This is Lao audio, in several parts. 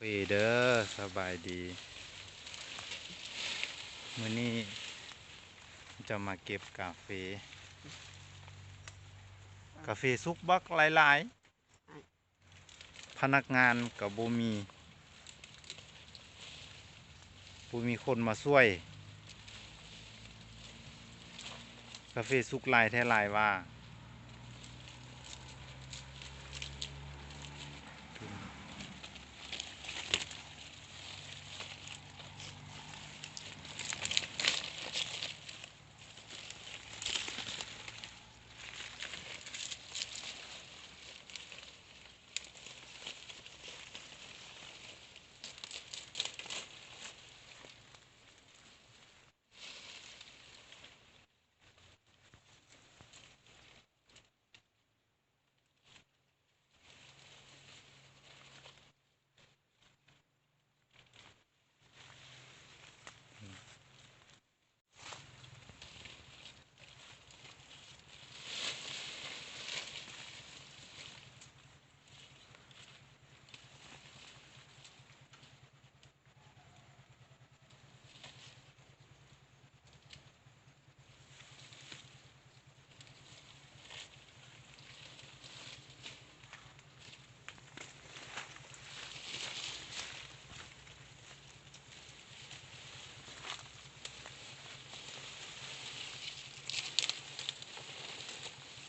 ເດີ ສະບາຍດີ ມື້ນີ້ຈະມາເກັບກາເຟ ກາເຟສຸກບັກຫຼາຍໆ ພະນັກງານກໍບໍ່ມີ ບໍ່ມີຄົນມາຊ່ວຍ ກາເຟສຸກຫຼາຍແທ້ຫຼາຍວ່າ.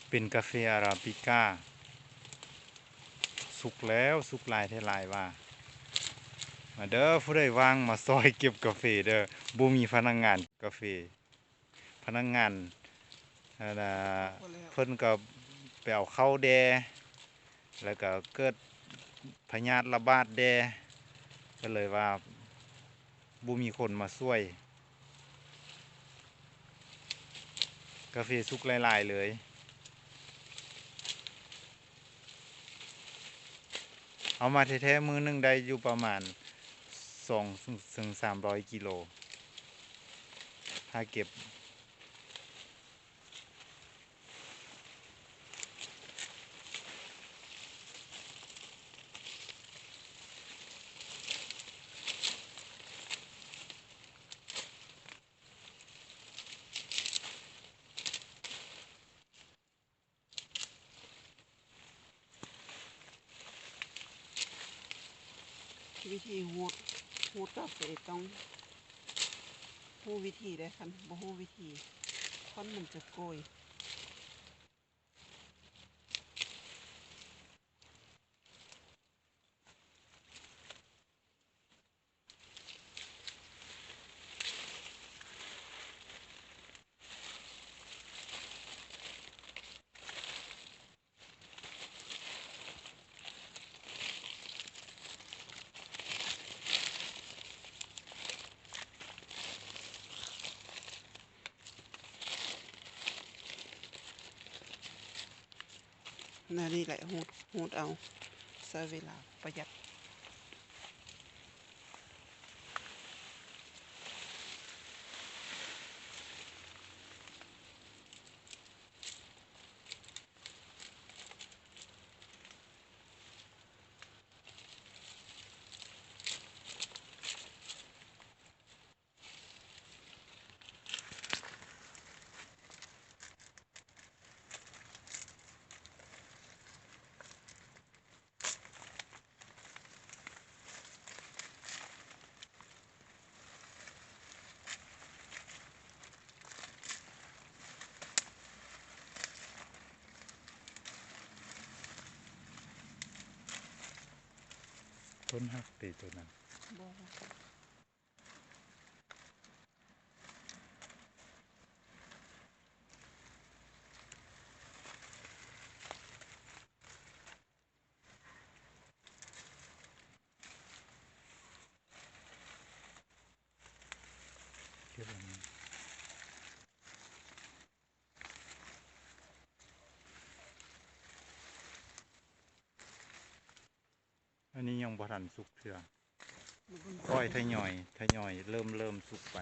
ເປັນກາເຟອາຣາບິກາ ສຸກແລ້ວ ສຸກຫຼາຍແທ້ຫຼາຍວ່າ. ມາເດີ ຜູ້ໃດວ່າງມາຊ່ອຍເກັບກາເຟເດີ ບໍ່ມີພະນັກງານເກັບກາເຟ. ພະນັກງານ ອັນນ່າ ເພິ່ນກໍໄປເອົາເຂົ້າແດ່ ແລ້ວກໍເກີດພະຍາດລະບາດແດ່ ກໍເລີຍວ່າບໍ່ມີຄົນມາຊ່ວຍ ກາເຟສຸກຫຼາຍໆເລີຍ. ເອົາມາແທ້ໆ ມື້ໜຶ່ງໄດ້ຢູ່ປະມານສອງເຖິງສາມຮ້ອຍກິໂລ ຖ້າເກັບ. ວິທີຮູດ ຮູດກາເຟຕ້ອງຮູ້ວິທີເດ້. ຄັນບໍ່ຮູ້ວິທີ ຂອນມັນຈະໂກຍ. ແນວນີ້ແຫຼະ ຮູດ ຮູດເອົາ ໃຊ້ເວລາປະຢັດ. ຕົ້ນຫັກຕິໂຕນັ້ນ? ບໍ່. ອັນນີ້ຍັງບໍ່ທັນສຸກເທື່ອ ຄ່ອຍທະຍອຍ ທະຍອຍ ເລີ່ມ ເລີ່ມສຸກໄປ.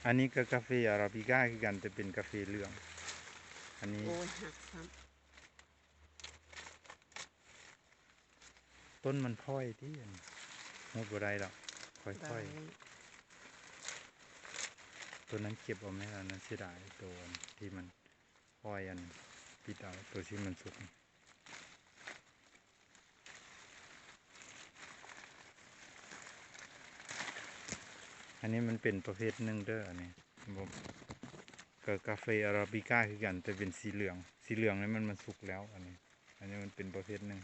ອັນນີ້ກໍກາເຟອາຣາບິກາຄືກັນ ແຕ່ເປັນກາເຟເຫຼືອງ. ອັນນີ້ ໂອ້ຍ ຫັກຊ້ຳ. ຕົ້ນມັນພ້ອຍຕິ ອັນນີ້ ຮູດບໍ່ໄດ້ດອກ ຄ່ອຍໆ. ໄດ້ ໂຕນັ້ນເກັບເອົາແມ່ນ ອັນນັ້ນເສຍດາຍ ໂຕທີ່ມັນ ຄ່ອຍອັນປິດເອົາ ໂຕທີ່ມັນສຸກ. ອັນນີ້ມັນເປັນປະເພດໜຶ່ງເດີ ອັນນີ້ ບໍ່ ກໍກາເຟອາຣາບິກາຄືກັນ ແຕ່ເປັນສີເຫຼືອງ. ສີເຫຼືອງນີ້ມັນ ມັນສຸກແລ້ວ ອັນນີ້ ອັນນີ້ມັນເປັນປະເພດໜຶ່ງ.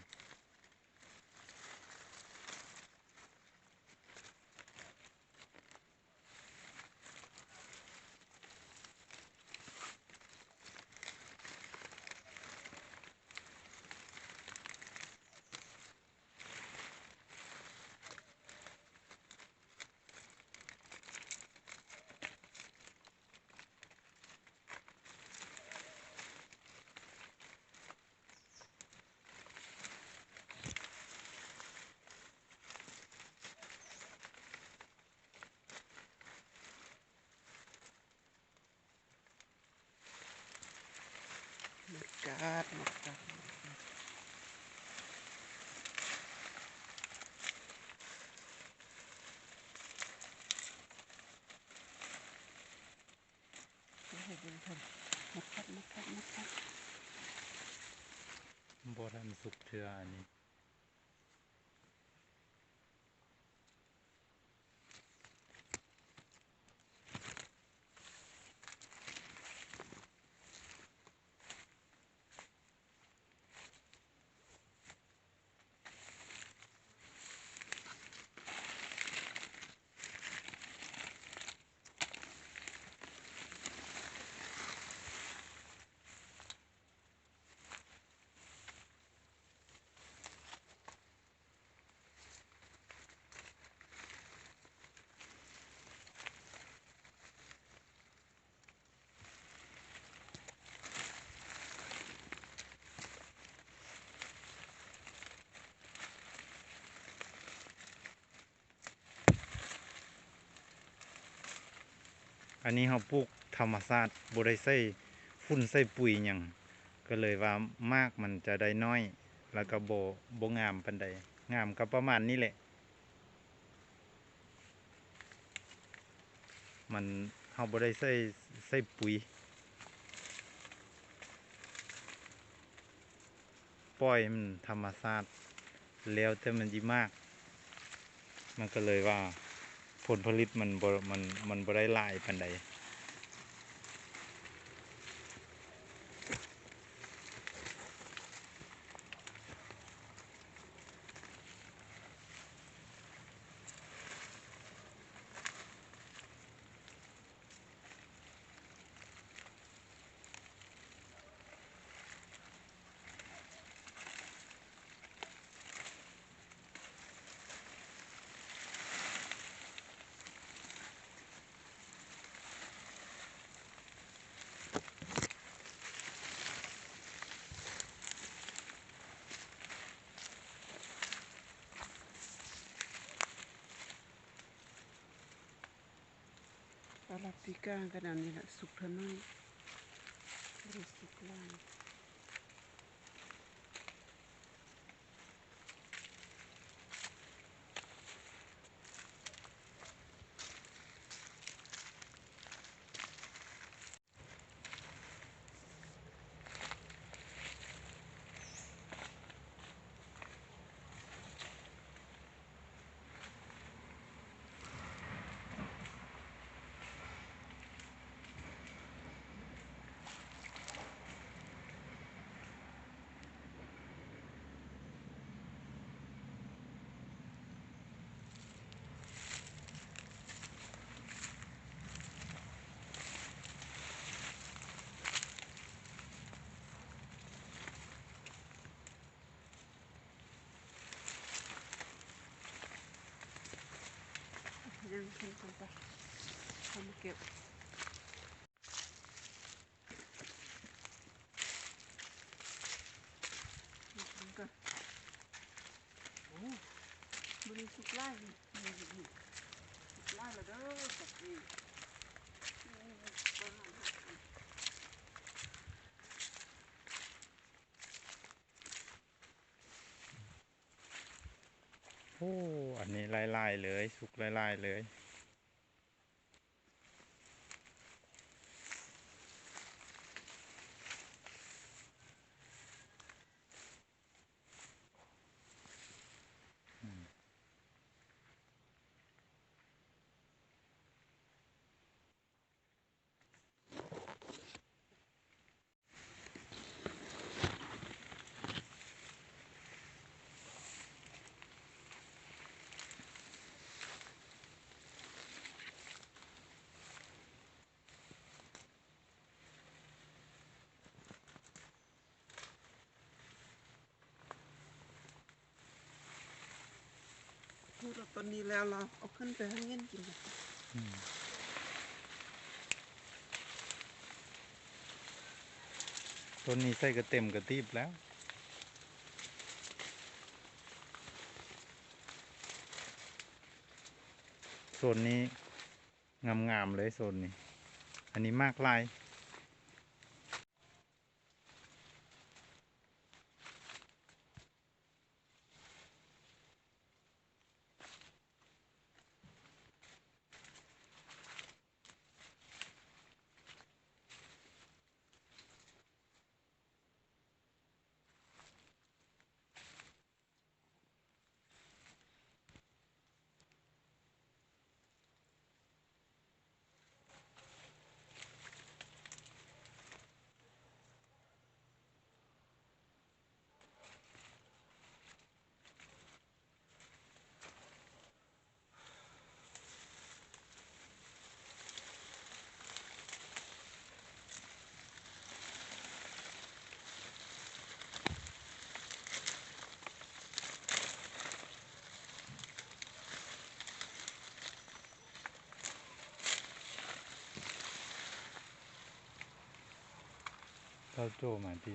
ບໍ່ທັນສຸກເທື່ອອັນນີ້. ອັນນີ້ເຮົາປູກທຳມະຊາດ ບໍ່ໄດ້ໃສ່ຝຸ່ນໃສ່ປຸຍຫຍັງ ກໍເລີຍວ່າໝາກມັນຈະໄດ້ໜ້ອຍ ແລ້ວກໍບໍ່ ບໍ່ງາມປານໃດ. ງາມກໍປະມານນີ້ແຫຼະ. ມັນ ເຮົາບໍ່ໄດ້ໃສ່ ໃສ່ປຸຍ ປ່ອຍມັນທຳມະຊາດ ແລ້ວແຕ່ມັນຊິໝາກ ມັນກໍເລີຍວ່າຜົນຜະລິດມັນບໍ່ ມັນ ມັນບໍ່ໄດ້ຫຼາຍປານໃດ. ອາຣາບິກາຂະໜາດນີ້ລະ ສຸກເທື່ອໜ້ອຍ ບໍ່ໄດ້ສຸກຫຼາຍ. ຍັງເຫັນຄົນປະ ເຂົາມາເກັບ. ໂອ້ ມື້ນີ້ສຸກຫຼາຍ ສຸກຫຼາຍແລ້ວເດີ ບັກນີ້. ໂອ້ ອັນນີ້ຫຼາຍໆເລີຍ ສຸກຫຼາຍໆເລີຍ. ຂູດເອົາຕົ້ນນີ້ແລ້ວ ລາວເອົາຂຶ້ນໄປໃຫ້ເຫງັນກິນ. ອືມ ຕົ້ນນີ້ໃສ່ກະເຕັມກະຕີບແລ້ວ. ໂຊນນີ້ງາມໆເລີຍ ໂຊນນີ້. ອັນນີ້ໝາກຫຼາຍ. ເຈົ້າໂຈ້ມາຕິ.